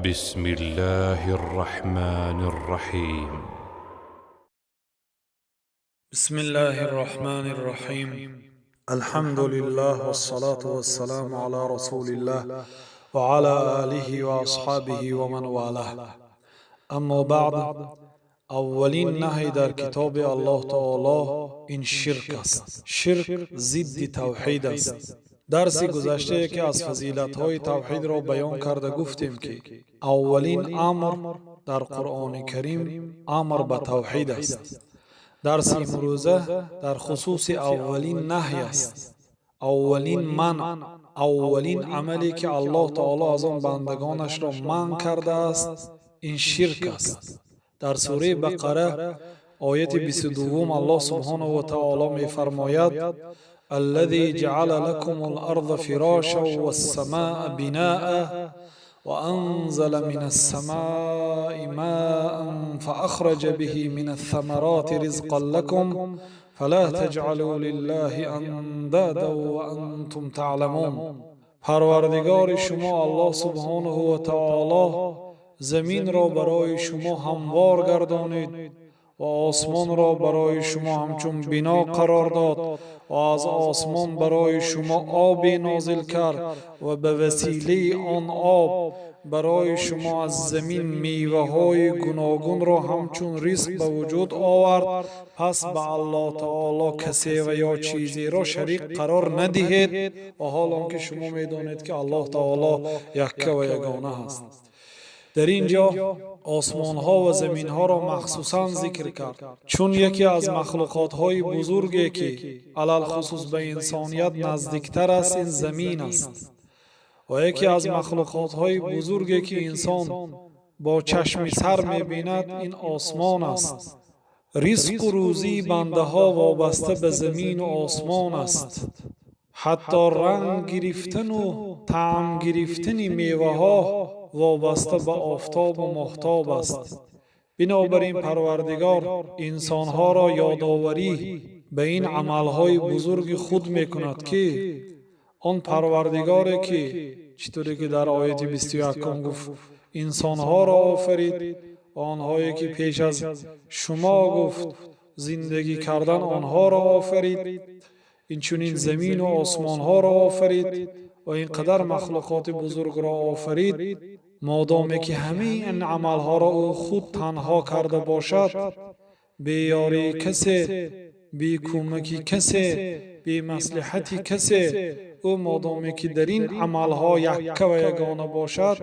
بسم الله الرحمن الرحيم. بسم الله الرحمن الرحيم، الحمد لله والصلاة والسلام على رسول الله وعلى آله وأصحابه ومن والاه، أما بعد. Аввалин наҳй дар китоби Аллоҳ таоло ин ширк аст. Ширк зидди тавҳид аст. Дарси гузашта яке аз фазилатҳои тавҳидро баён карда гуфтем, ки аввалин амр дар Қуръони Карим амр ба тавҳид аст. Дарси имрӯза дар хусуси аввалин наҳй аст, аввалин манъ, аввалин амале, ки Аллоҳ таоло аз он бандагонашро манъ кардааст, ин ширк аст. Дар сураи Бақара, ояти 22-вум, Аллоҳ субҳонаҳу ва таоло мефармояд: الذي جعل لكم الأرض فراشا والسماء بناء وأنزل من السماء ماء فأخرج به من الثمرات رزقا لكم فلا تجعلوا لله أندادا وأنتم تعلمون. Парвардигори шумо Аллоҳ субҳонаҳу ва таоло заминро барои шумо ҳамвор гардонид ва осмонро барои шумо ҳамчун бино қарор дод ва аз осмон барои шумо обе нозил кард ва ба василаи он об барои шумо аз замин меваҳои гуногунро ҳамчун ризқ ба вуҷуд овард. Пас ба Аллоҳ таоло касе ва ё чизеро шарик қарор надиҳед ва ҳол он ки шумо медонед, ки Аллоҳ таоло якка ва ягона аст. Дар ин ҷо осмонҳо ва заминҳоро махсусан зикр кард, чун яке аз махлуқотҳои бузурге, ки алалхусус ба инсоният наздиктар аст, ин замин аст ва яке аз махлуқотҳои бузурге, ки инсон бо чашми сар мебинад, ин осмон аст. Ризқу рӯзии бандаҳо вобаста ба замину осмон аст. Ҳатто ранг гирифтану таъм гирифтани меваҳо вобаста ба офтобу моҳтоб аст. Бинобар ин Парвардигор инсонҳоро ёдоварӣ ба ин амалҳои бузурги худ мекунад, ки он Парвардигоре, ки чӣ туре ки дар ояти 21-ум гуфт, инсонҳоро офарид ва онҳое, ки пеш аз шумо гуфт зиндагӣ кардан, онҳоро офарид, инчунин замину осмонҳоро офарид ва ин қадар махлуқоти бузургро офарид, модоме ки ҳамаи ин амалҳоро ӯ худ танҳо карда бошад, бе ёрии касе, бе кӯмаки касе, бе маслиҳати касе, ӯ модоме ки дар ин амалҳо якка ва ягона бошад,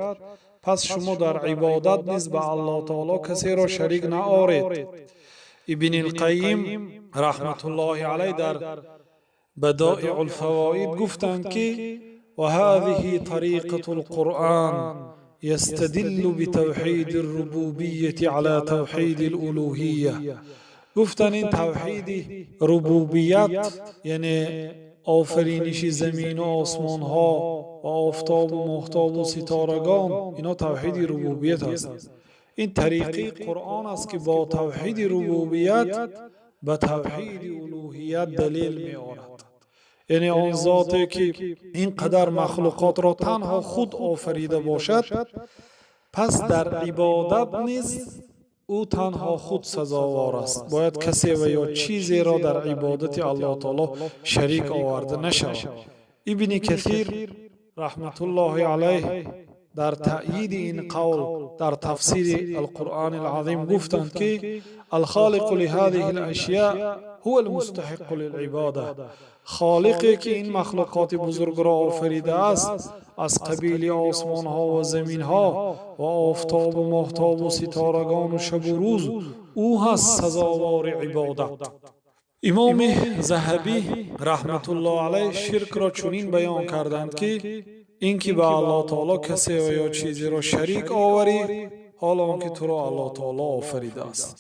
пас шумо дар ибодат низ ба Аллоҳ таоло касеро шарик наоред. Ибнилқайим раҳматуллоҳи алайҳ дар Бадоиъулфавоид гуфтанд, ки وهذه طريقة القرآن، يستدل بتوحيد الربوبية على توحيد الألوهية. Гуфтанд, ин тавҳиди рубубият, яъне офариниши замину осмонҳо ва офтобу моҳтобу ситорагон, ино тавҳиди рубубият аст. Ин тариқаи Қуръон аст, ки бо тавҳиди рубубият ба тавҳиди улӯҳият далел меорад. Яъне он зоте, ки ин қадар махлуқотро танҳо худ офарида бошад, пас дар ибодат низ ӯ танҳо худ сазовор аст. Бояд касе ва ё чизеро дар ибодати Аллоҳ таоло шарик оварда нашавад. Ибни Касир раҳматуллоҳи алайҳ дар таъйиди ин қавл дар тафсири Алқуръони Азим гуфтанд, ки الخالق لهذه الأشياء هو المستحق للعبادة. Холиқе, ки ин махлуқоти бузургро офаридааст, аз қабили осмонҳо ва заминҳо ва офтобу моҳтобу ситорагону шабу рӯз, ӯ ҳаст сазовори ибодат. Имоми Заҳабӣ раҳматуллоҳ алайҳ ширкро чунин баён карданд, ки ин ки ба Аллоҳ таоло касе ва ё чизеро шарик оварӣ, ҳоло он ки туро Аллоҳ таоло офаридааст.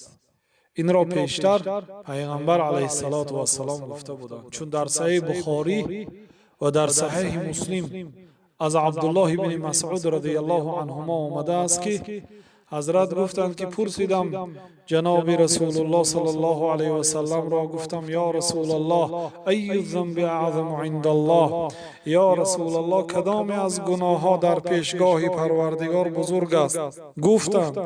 Инро пештар Пайғамбар алайҳиссалоту вассалом гуфта буданд, чун дар Саҳиҳи Бухорӣ ва дар Саҳиҳи Муслим аз Абдуллоҳ ибни Масъуд радиаллоҳу анҳумо омадааст, ки Ҳазрат гуфтанд, ки пурсидам ҷаноби Расулуллоҳ саллаллоҳу алайҳи васалламро, гуфтам: «Ё Расулаллоҳ, أي الذنب أعظم عند الله?» Ё Расулаллоҳ, кадоме аз гуноҳҳо дар пешгоҳи Парвардигор бузург аст? Гуфтанд: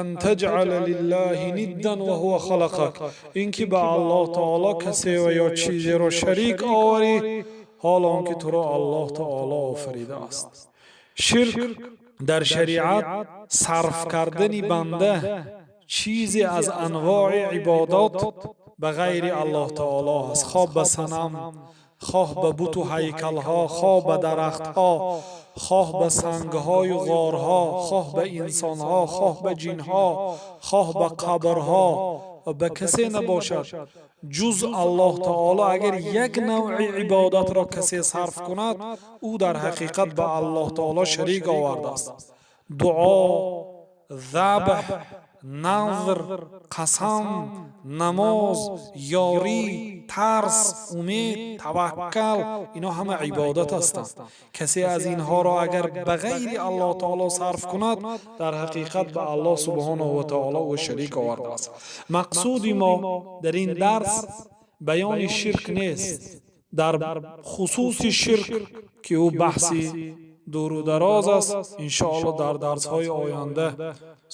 «أن تجعل لله ندا وهو خلقك», ин ки ба Аллоҳ Таоло касе ва ё чизеро шарик оварӣ, ҳол он ки туро Аллоҳ Таоло офаридааст. Ширк дар шариат сарф кардани банда чизе аз анвои ибодот ба ғайри Аллоҳ Таоло аст, хоҳ ба санам, хоҳ ба буту ҳайкалҳо, хоҳ ба дарахтҳо, хоҳ ба сангҳою ғорҳо, хоҳ ба инсонҳо, хоҳ ба ҷинҳо, хоҳ ба қабрҳо ва ба касе набошад, ҷуз Аллоҳ Таоло. Агар як навъи ибодатро касе сарф кунад, ӯ дар ҳақиқат ба Аллоҳ Таоло шарик овардааст. Дуо, забҳ, назр, қасам, намоз, ёрӣ, тарс, умед, таваккал — ино ҳама ибодат ҳастанд. Касе аз инҳоро агар ба ғайри Аллоҳ Таоло сарф кунад, дар ҳақиқат ба Аллоҳ субҳонаҳу ва таоло ӯ шарик овардааст. Мақсуди мо дар ин дарс баёни ширк нест. Дар хусуси ширк, ки ӯ баҳси дуру дароз аст, иншоалло дар дарсҳои оянда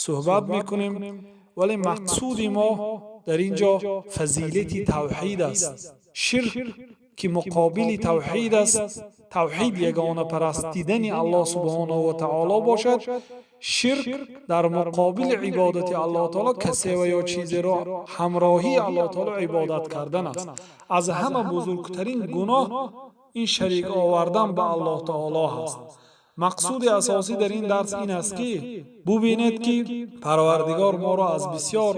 суҳбат мекунем, вале мақсуди мо дар ин ҷо фазилати тавҳид аст. Ширк, ки муқобили тавҳид аст, тавҳид ягонапарастидани Аллоҳ субҳонаҳу ва таоло бошад, ширк дар муқобили ибодати Аллоҳ Таоло касе ва ё чизеро ҳамроҳии Аллоҳ Таоло ибодат кардан аст. Аз ҳама бузургтарин гуноҳ ин шарик овардан ба Аллоҳ Таоло ҳаст. Мақсуди асосӣ дар ин дарс ин аст, ки бубинед, ки Парвардигор моро аз бисёр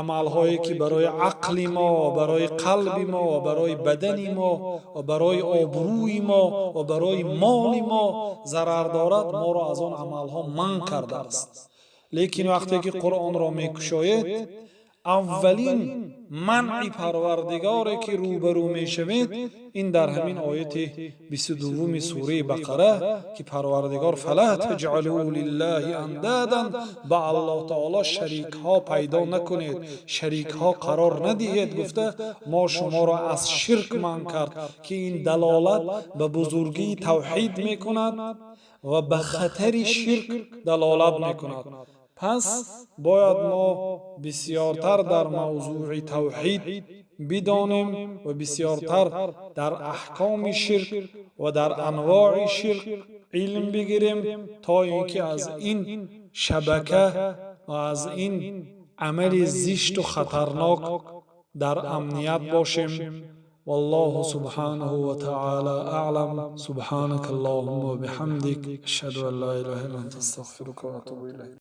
амалҳое, ки барои ақли мо ва барои қалби мо ва барои бадани мо ва барои обрӯи мо ва барои моли мо зарар дорад, моро аз он амалҳо манъ кардааст. Лекин вақте ки Қуръонро мекушоед, аввалин манъи Парвардигоре, ки рӯбарӯ мешавед, ин дар ҳамин ояти 22-ми сураи Бақара, ки Парвардигор: «فلا تجعلوا لله أندادا», ба Аллоҳ Таоло шарикҳо пайдо накунед, шарикҳо қарор надиҳед, гуфта, мо шуморо аз ширк манъ кард, ки ин далолат ба бузургии тавҳид мекунад ва ба хатари ширк далолат мекунад. Пас бояд мо бисёртар дар мавзӯи тавҳид бидонем ва бисёртар дар аҳкоми ширк ва дар анвои ширк илм бигирем, то ин ки аз ин шабака ва аз ин амали зишту хатарнок дар амният бошем. والله سبحانه وتعالى أعلم. سبحانك اللهم وبحمدك، أشهد أن لا إله إلا أنت، أستغفرك وأتوب إليك.